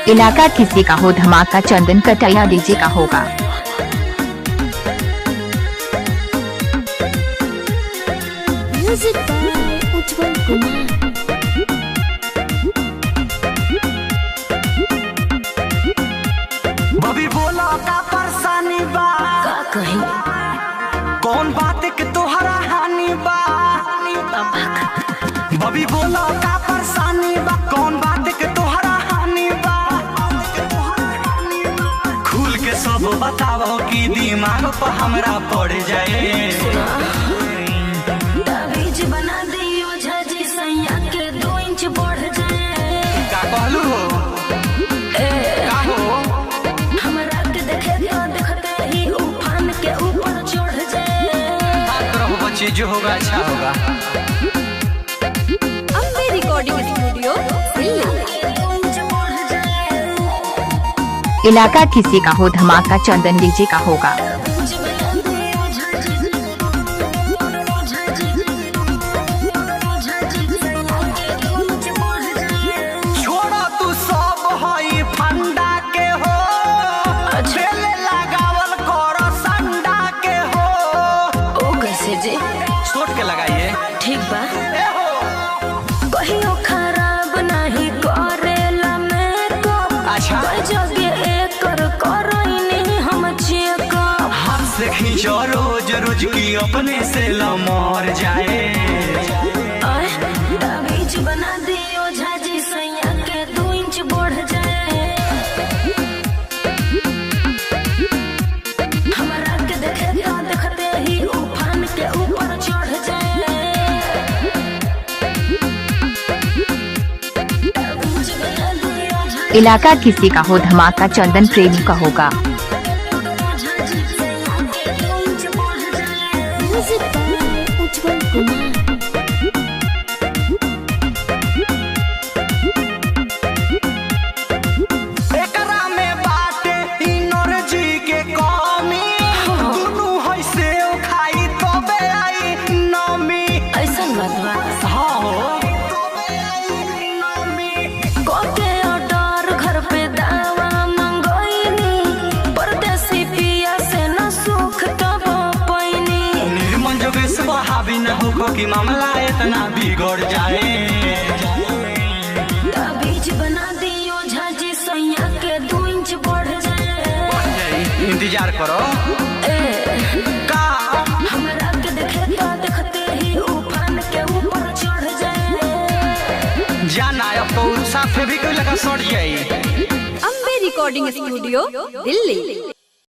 इलाका किसी का हो धमाका चंदन कटैया डीजे का होगा। म्यूजिक बाय उज्जवल कुमार। बबी बोला का परेशानी बा, का कही कौन बात के तोहरा हानि बा। बबी बोला का परेशानी बा, कौन बात के तोहरा हानि बा। खुल के सब बताओ कि दिमाग पर हमरा पड़ जाए। ताबीज बना दियो झाजी सैया के 2 इंच बढ़ जाए। का कहलू हो, का हो? हमरा के देखे तो देखते ही उफान के ऊपर चढ़ जाए। बात रहो बच्चे, जो होगा अच्छा होगा। Ambe recording studio Delhi. 2 inch बढ़ जाए। इलाका किसी का हो धमाका चंदन डीजे का होगा। ताबीज बना दियो झाजी झाजी झाजी सैया के 2 इंच बढ़ जाए। छोड़ा तू सब हई फंडा के हो, बेले लगावल कर संडा के हो। ओ कैसे जी? सोट के लगाइए। ठीक बा। ए हो कहियो खराब नहीं करेला मेकअप। अच्छा। कई जगह एकर करैनी हम चेकअप। हाथ से खींचो रोज रोज की अपने से लमर जाए। आय ताबीज बना दियो झाजी सैया के 2 इंच बढ़ जाए। हमरा के देखे तो देखते ही उफान के ऊपर चढ़ जाए। ताबीज बना दियो झाजी इलाका किसी का हो धमाका चंदन प्रेमी का होगा। झाजी सैया के 2 इंच बढ़ जाए। म्यूजिक बाय उज्जवल कुमार। एकरा में बाटे इनर्जी के कमी, दुनू है सेव खाई तबे आई नमी। ऐसन बात बा। हाँ हो तबे आई नमी। कोके ऑर्डर घर पे दावा मंगोइनी, परदेसी पिया से न सुख तब पैनी। निर्मल जोगेश बहावी न हो कि मामला इतना बिगड़ जाए। ताबीज बना दियो झाजी सैया के 2 इंच बढ़ जाए। इंतजार करो ए का हमरा के देखे तो देखते ही उफान के ऊपर चढ़ जाए। जाना अब तो साफे भी कोई लगा सड़ जाए। Ambe recording studio Delhi.